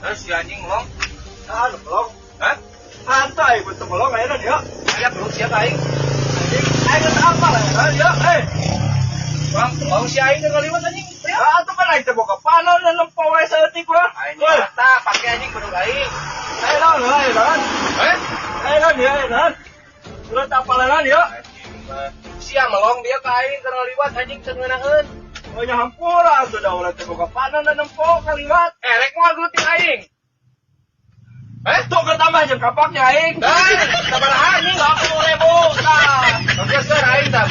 Terus si anjing melong. Ah, nu melong. Hah? Hantu aing betul melong ayeuna dia. Aya belum sia ka aing. Anjing, aing geus apal ayeuna dia. Eh, Bang, melong si aing keur ngaliwat anjing. ah, atuh kan aing teh boga panon dan nempo wae saeutik mah. Aing Woi, mata pake anjing bedug aing. ayo naon, ayo naon. Eh? Ayo naon ya, ayo naon. Udah tak apalenan ya. Anjing mah. Sia melong dia ka aing keur ngaliwat anjing teu ngeunaheun. Oh nya hampura atuh da urang teh boga panon dan nempo kaliwat. Eh, rek moal geluting aing. Eh? Tuh tambah jeung kapaknya aing. Dah, sabaraha anjing? 10.000 tah. Geus keur aing tah.